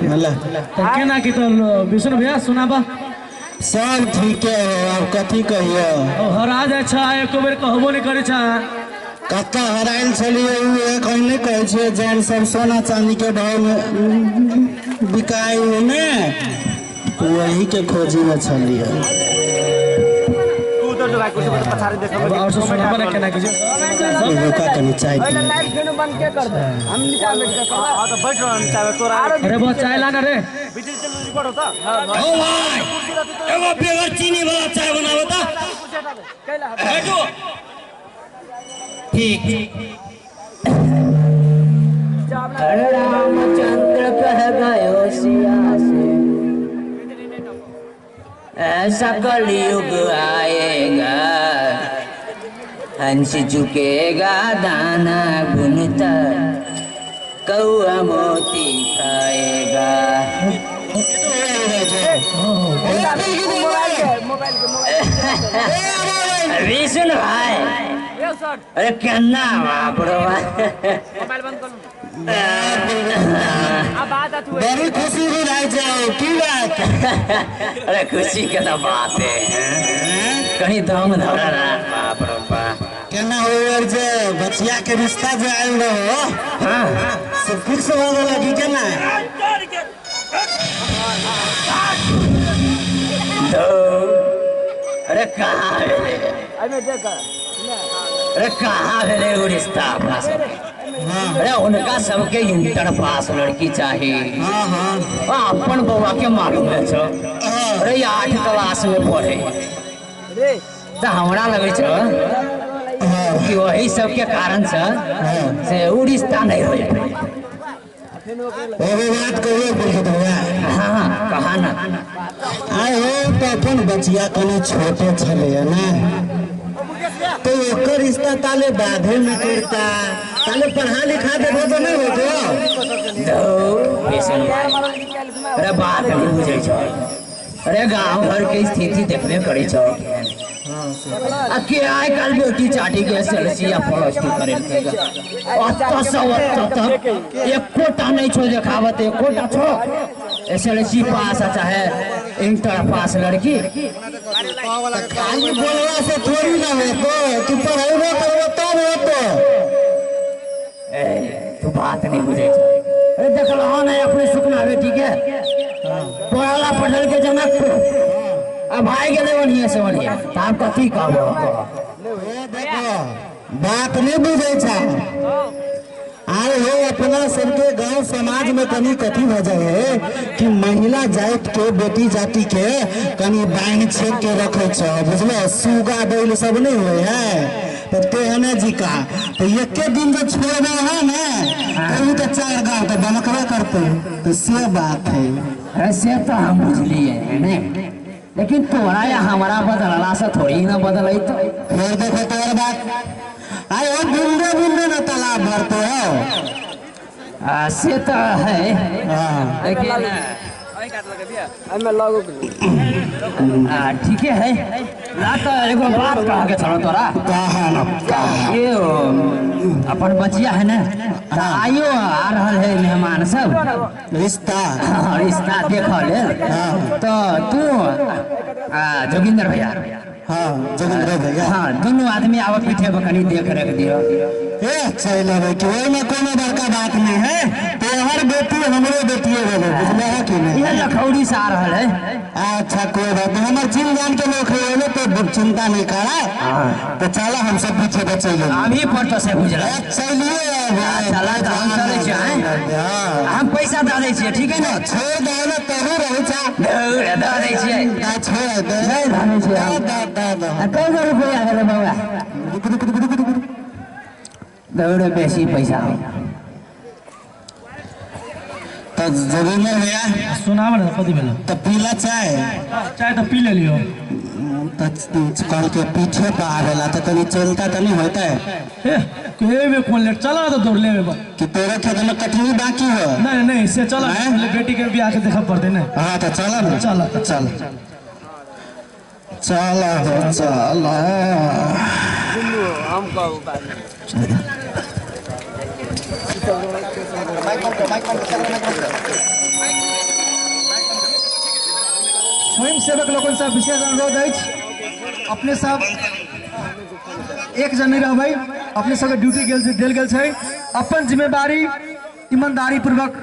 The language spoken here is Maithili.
त केना की तो विष्णु भैया सुनाबा। सब ठीक है, अब कथी कहियो। हरा जाइ छ, एको बेर कहबो नहीं करे छ। कत्ता हरायल छलियै एखन नहि कहै छियै, जन सब सोना चांदी के भाव में बिकाय ने, वही के खोजी में छलियै। और सब सुनाबा ना केना की। कनी चाय पी। अरे बहुत चाय लाना रे। ओ भाई एगो बेगर चीनी वाला चाय बनाबो त। ठीक। रामचंद्र कह गयो सिया से, ऐसा कलयुग आएगा, हंस झुकेगा दाना बुनता, कौआ मोती खाएगा। विष्णु भाई, अरे केना बाप रे, बड़ी खुशी भी रह जाओ की बात। अरे खुशी के तो बात है, कहीं दम धरा ना बाप रे बाप। केना हो यार जे बचिया के रिश्ता जे आयल रहो, हां सब फिक्स हो गेल की केना? तो अरे कहाँ भेले, अरे कहाँ भेले उ रिश्ता अपना सब? अरे उनका सबके इंटर पास लड़की चाहिए। अपन बउआ के मालूम है छो, अरे 8 क्लास में पढ़े, तो हमरा लगे छो कि वही सबके कारण से उ रिश्ता नहीं हो। बात कहियो। हाँ कहा ना। आए हो तो अपन बचिया कनी छोटे छले ना, तो ओकर रिश्ता ताले बाधे में करता, ताले पढ़ा लिखा देबो तो नहीं होतो। अरे बात नहीं बुझे छो, अरे गांव घर के स्थिति देखबे करे छो। आ के आइ काल बेटी चाटी के एसएलसी या प्लस 2 करे तक एकोटा नहीं छो देखावत, एकोटा छो एसएलसी पास चाहे इंटर पास लड़की। खाली बोलवा से थोड़ी ना होतो, तू पढ़ाइबो करबो तब होतो। ए तू बात नहीं बुझे छो। अरे देखलहो नहीं अपने सुकना बेटी के पढ़ला पढ़ल के जनकपुर अब भाई गेलै बढ़िया से बढ़िया, तब कथी कहबो? देखो बात नहीं बुझे छा। आए हो अपना सबके गांव समाज में कनी कथी हो जाए है कि महिला जात के बेटी जाति के कनी बांध छेक के रखे छो, बुझलो? सुगा बैल सब नहीं हुए है तो तेहने जी का तो एक दिन जो छोड़बे है ना तो तो 4 गांव तो बनकबे करते, तो से बात है। ऐसे तो हम बुझलिए है ने, लेकिन तोरा या हमारा बदलला से थोड़ी ना बदलै। तो फिर देखो तोर बात, आए हो बूंदे बूंदे ना तालाब भरते हो। से तो है, लेकिन ठीक है ला तो एगो बात कह के छलो तोरा। ये अपन बचिया है ना, आइयो आ रहल है मेहमान सब रिश्ता। हाँ, रिश्ता देख ले। तो तू जोगिंदर भैया, हाँ जोगिंदर भैया, हाँ दोनों आदमी आवा पीठे पर कनी देख रख दियो। ए चल अबे कि ओइ में कोनो बड़का बात नहीं है, तोहर बेटी हमरो बेटी भेलै, बुझले है कि नहीं? ये लखौड़ी से आ रहल है। अच्छा कोई बात नहीं, हमर चिन जान के लोग है तो चिंता नहीं करा। तो चला हम सब पीछे पर चल अभी पर तो से बुझल चलिए। चला तो हम चले छियै, हम पैसा दे दै छियै, ठीक है ना? छोड़ दे ना तहु रहै छा, दे दै छियै, छोड़ दे नहीं धानै छियै। कै गो रुपया भेलै बौआ? दौड़े बेसी पैसा। तो जोगिंदर भैया सुनाब ना कथी भेल? तो पीला चाय, चाय तो पी लेलियो। तो कल के पीछे पर आवेला तो कनी चलता तो नहीं होता है। ए के में कौन लेट चला तो दौड़ लेबे बा कि तेरे खेत में कटनी बाकी हो? नहीं नहीं से चला पहले बेटी के बियाह के देखा पड़ते ना। हां तो चला ना, चला चल चल हो चल। हम कहू बात माइक बंद कर, माइक बंद कर, माइक बंद कर। स्वयं सेवक लोकनि से विशेष अनुरोध अछि, अपने सब एक जन नहीं रहबै, अपने सबके ड्यूटी देल गेल छै, अपन जिम्मेदारी ईमानदारी पूर्वक।